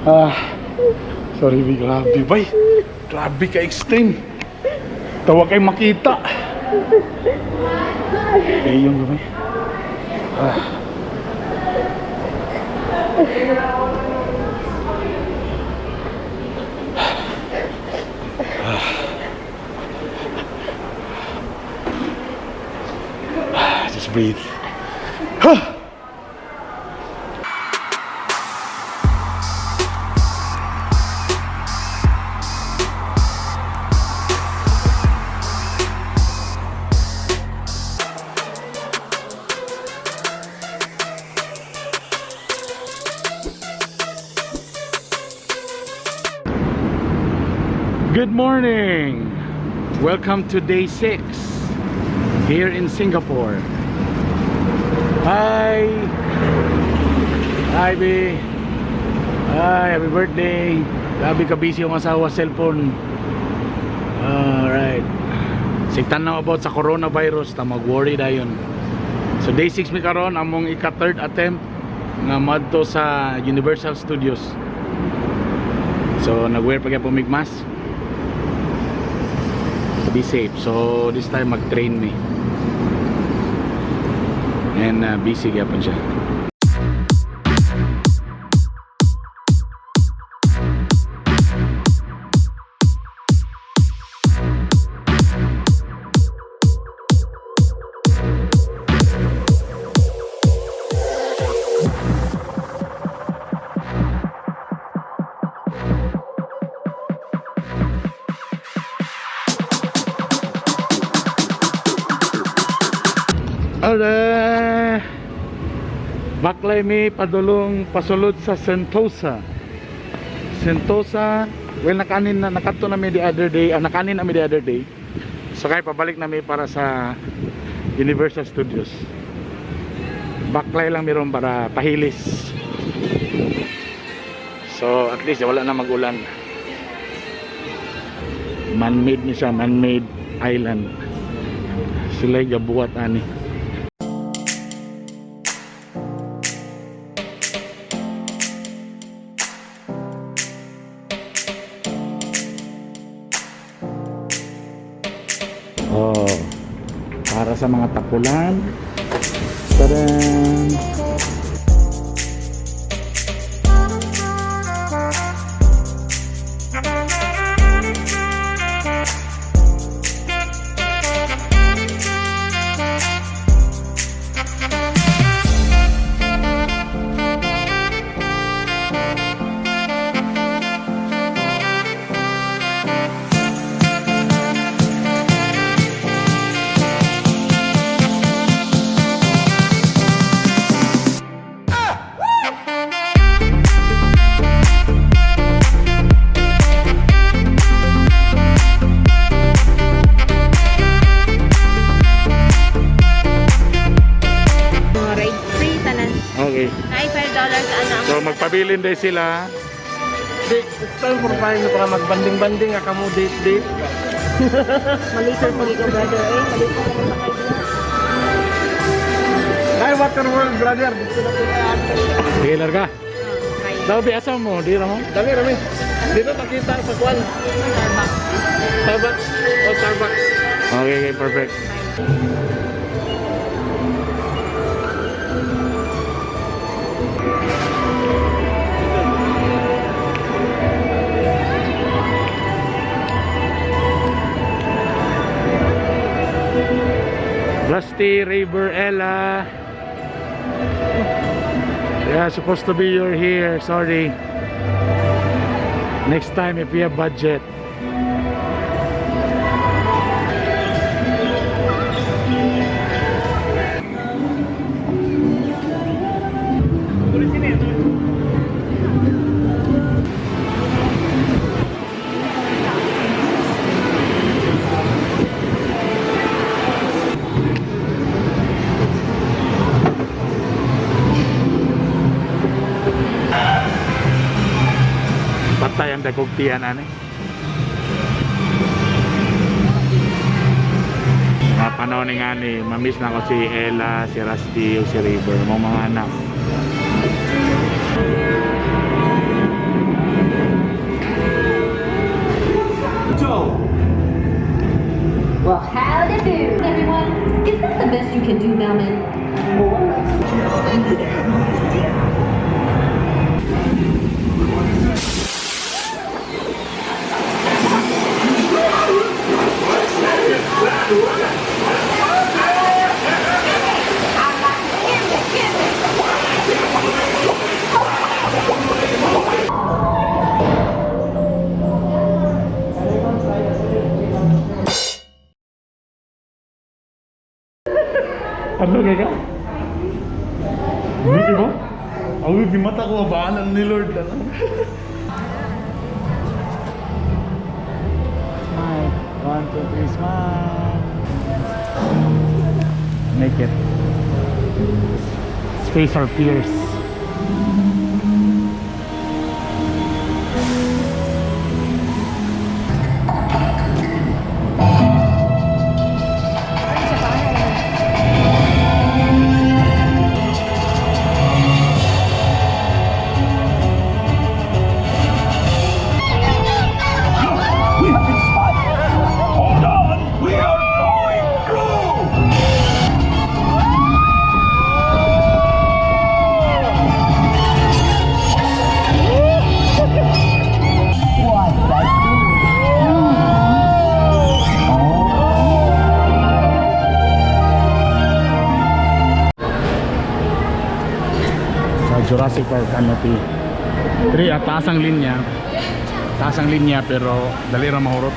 Ah, sorry, bi, grabe, bay. Grabe ka extreme. Tawag kay makita. Eh, yung gamay. Ah. Ah. Just breathe. Huh. Good morning! Welcome to day 6 here in Singapore. Hi! Hi, B! Hi, happy birthday! Grabe ka busy yung asawa cellphone. Alright. Sigtan na about sa coronavirus, ta mag-worry dayon. So day 6 mi karon among ika third attempt nga madto sa Universal Studios. So nag-wear pa gyapon mig mask. Be safe. So this time mag-train mi. And busy gyapon siya. Alright. Baklay mi padulong pasulod sa Sentosa. Sentosa, well nakanin na nakato na mi the other day, ah, nakanin na mi the other day. So kay pabalik na mi para sa Universal Studios. Baklay lang meron para pahilis. So at least wala na magulan. Man-made ni siya, man-made island. Sila'y gabuhat ani. Oh, para sa mga tapulan. Tadam! Mga ride free tanan. Okay. Naay $5 ana ang So magpabilin din sila. Date, it's time for tayo na para magbanding-banding nga kamo date date. Malito mo ka brother eh. Malito mo sa kay. Ay, Water World brother, dito na po. Sige, larga. Daw bi asa mo, di ra mo. Dami rami. Dito nakita sa kwan. Starbucks. Starbucks o Starbucks. Okay, okay, perfect. Rusty, Raver, Ella. Yeah, supposed to be you're here. Sorry. Next time if we have budget. Patay ang dagog tiyan ani. Mga panahon ni nga ni, mamiss na ko si Ella, si Rusty, o si River, mga mga anak. Well, howdy do, everyone. Is that the best you can do, Bellman? Ano kay ka? Hindi ba? Awi, gimata ko ba ni Lord ano? Smile. One, two, three, smile. Make it. Let's face our fears. We've been spotted! Hold on! We are going through! Sa Jurassic Park Canopy. Diri ah, taas ang linya. Taas ang linya pero dali ra mahurot.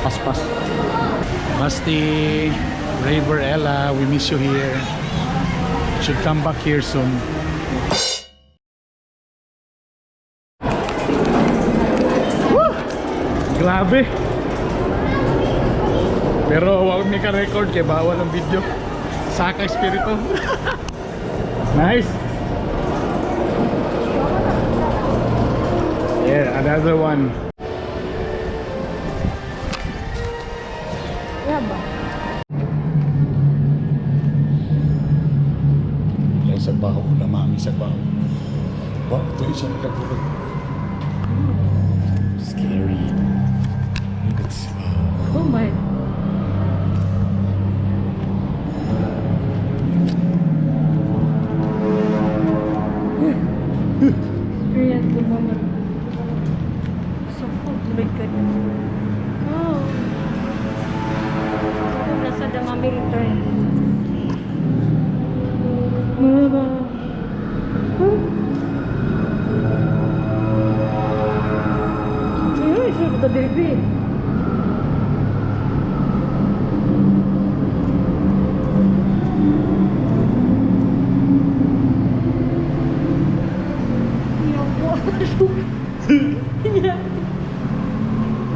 Paspas. Basti, Raver Ella, we miss you here. Should come back here soon. Woo! Grabe. Pero wag mi ka record kay bawal ang video. Saka espiritu. Nice. Yeah, another one. Yeah ba? Ay, sa baho, lamami sa baho. Ba, ito isa nagkagulog. Scary. It's, Oh my. Experience the moment. So cold, oh my God. Oh. Ako nasa the mommy return. Mama. Huh? Ayun, isa ko baby.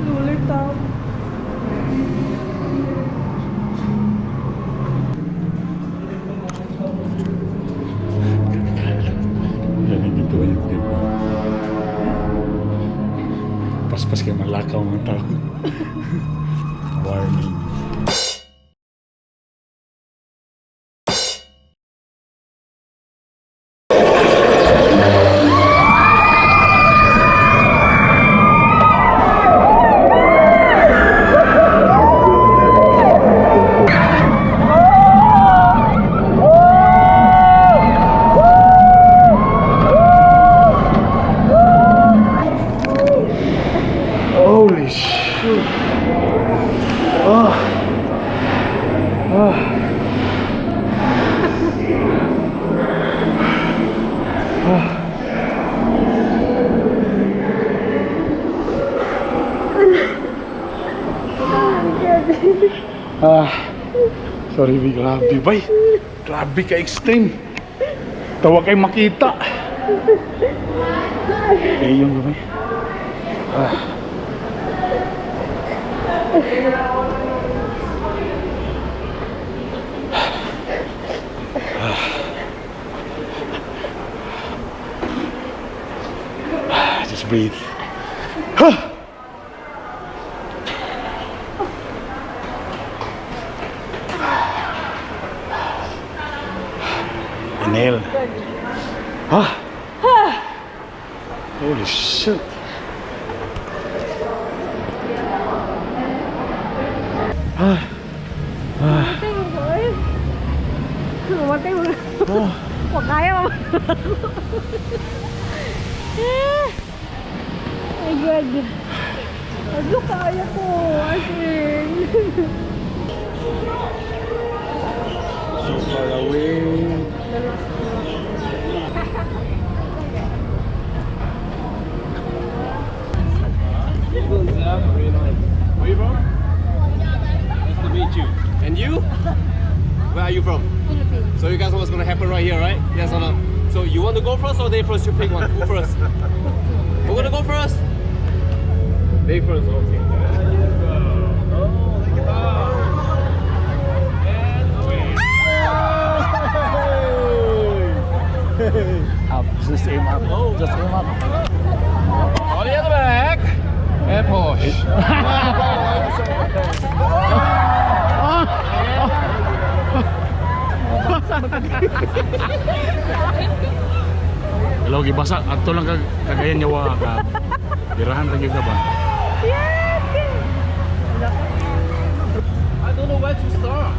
Luloy tao. Yan ang ginto yung clip. Paspas kay malakaw mga tao. Warning. Holy shit. Oh. Oh. Ah. Sorry, bi grabe bay. Grabe ka extreme. Tawag kay makita. Eh, yung gamay. Ah. Just breathe. Huh. Inhale. Ah. Holy shit. Ah. Matay mo ko eh. Matay mo. Oh. Wa kaya mo. Eh. My God. Ano kaya ko? As in. So far away. Where you from? Nice to meet you. And you? Where are you from? Philippines. So you guys know what's gonna happen right here, right? Yes or no? So you want to go first or they first? You pick one. Who first? We're gonna go first. They first. Okay. Oh, look at that. And away. Up, just aim up. Just aim up. On the other back. And push. Hello, gibasa. Adto lang kag kagayan niya wa ka. Dirahan ra gyud ka ba? I don't know where to start.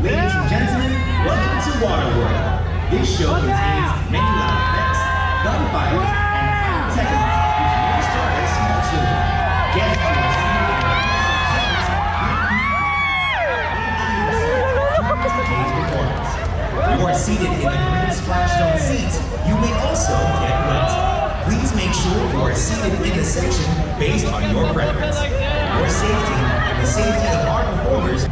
Ladies and gentlemen, welcome to Waterworld. This show contains many loud effects, gunfire, and pyrotechnics, which may startle small children. Guests who are seated in the seats during today's performance. If you are seated in the green splash zone seats, you may also get wet. Please make sure you are seated in the section based on your preference. Your safety and the safety of our performers.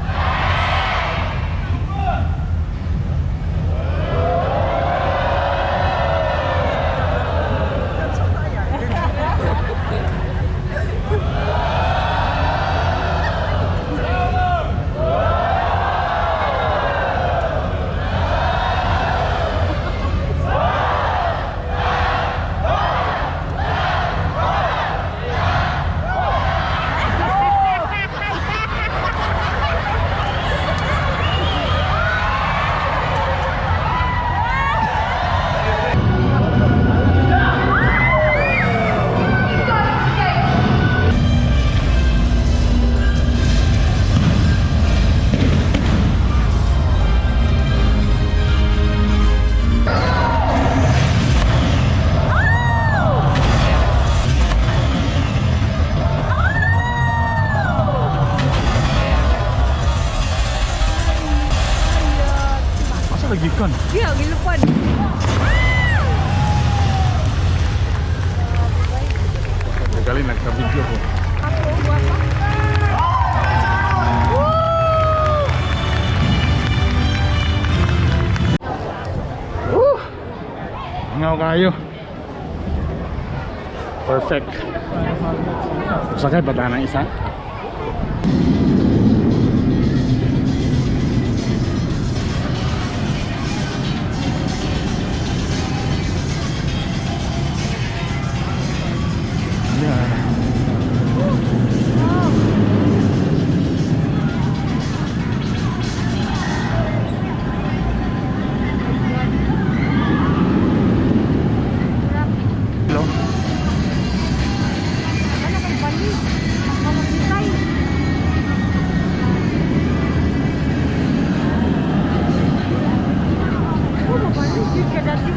Asa lagi kan? Yeah, gilupad. Kali nagka-video ko. Ako, guwapa. Ngaw kayo. Perfect. Sakay ba tayo ng isa? Yeah. Hello. Ano kay bali? Mamatay. Oh, mabali jud ka dati.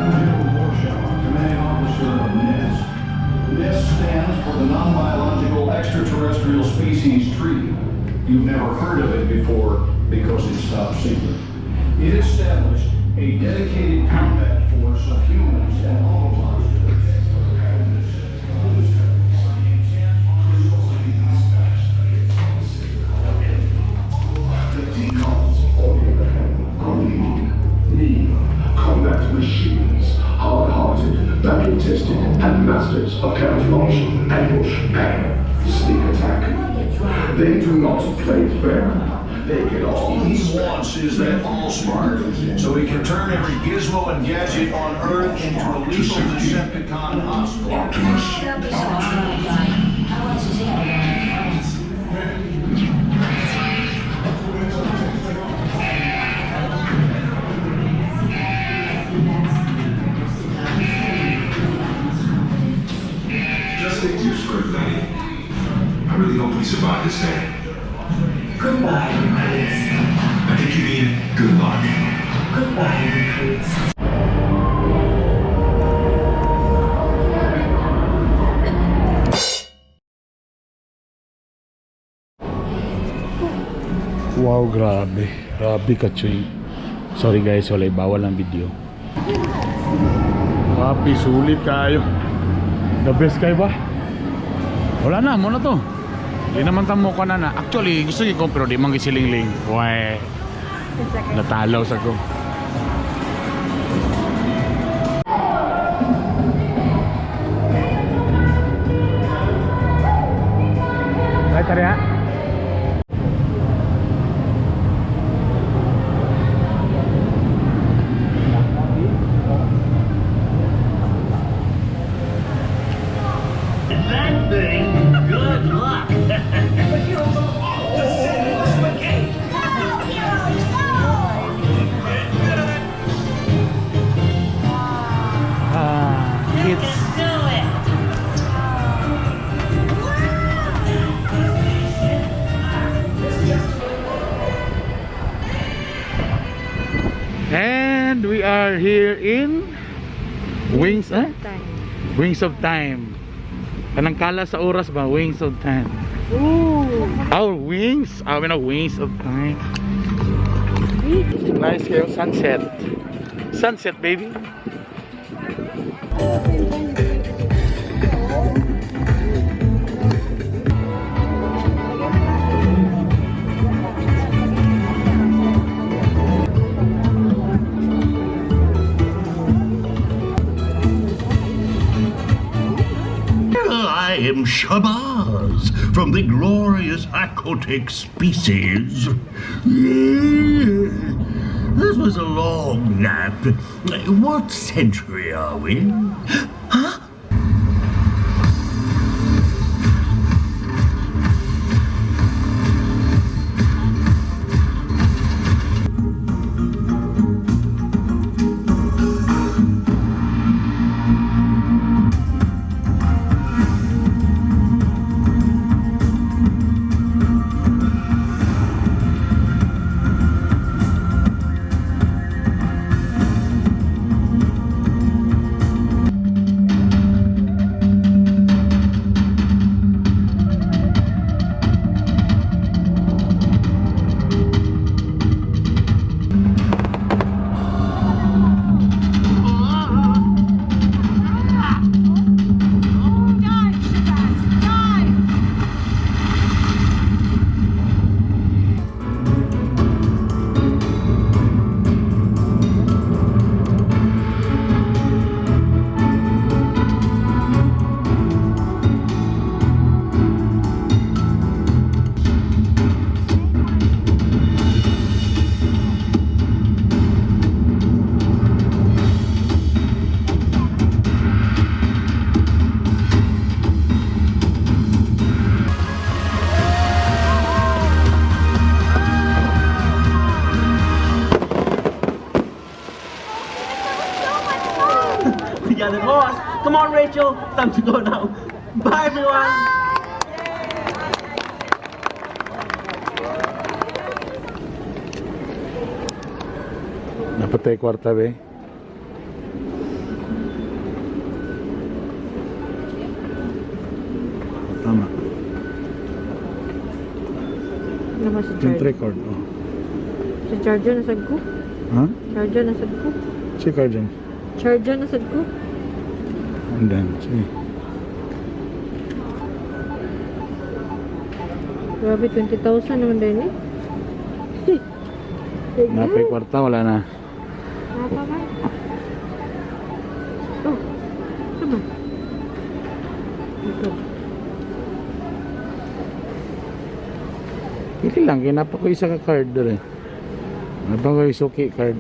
General Warshaw, commanding officer of NEST. NEST stands for the Non-Biological Extraterrestrial Species Treaty. You've never heard of it before because it's top secret. It established a dedicated combat force of humans and Autobots to protect The Decons, on the other hand, are lean, mean, combat machines, hard-hearted, battle-tested, and masters of camouflage, ambush, and sneak attack. They do not play fair. They get All all he wants is that AllSpark, so he can turn every gizmo and gadget on Earth into a lethal Decepticon hospital. Optimus. Stick to your script, lady. I really hope we survive this day. Goodbye, recruits. I think you mean good luck. Goodbye, recruits. Wow, grabe. Grabe ka, Chuy. Sorry guys, wala, bawal ang video. Grabe, sulit kayo. The best kayo ba? Wala na, muna to. Di naman tamo ko na na. Actually, gusto ko pero di man gisilingling. Why? Natalaw sa ko. Ay, tara ha. That thing, good luck. Ah, kids. Do it! And we are here in Wings, eh? Time. Wings of Time. Kanang kala sa oras ba? Wings of Time. Ooh! Our wings. Ah, we know Wings of Time. Nice kayo sunset. Sunset, baby. I am Shabazz from the glorious Aquatic species. This was a long nap. What century are we? Huh? Dive, Shabazz! Dive! Yeah, the horse. Come on, Rachel. Time to go now. Bye, everyone. Napatay kwarta be. Tama. Naman sa Print charger. record. Oh. Sa charger nasad ko. Ha? Charger nasad ko. Si card dyan. Charger nasad ko. And then, sige. Grabe, 20,000 naman din eh. Napay kwarta, wala na. Napa ba? Oh, saan ba? Ito. Pili lang, kinapa ko isa ka card dere. Napa ko suki card.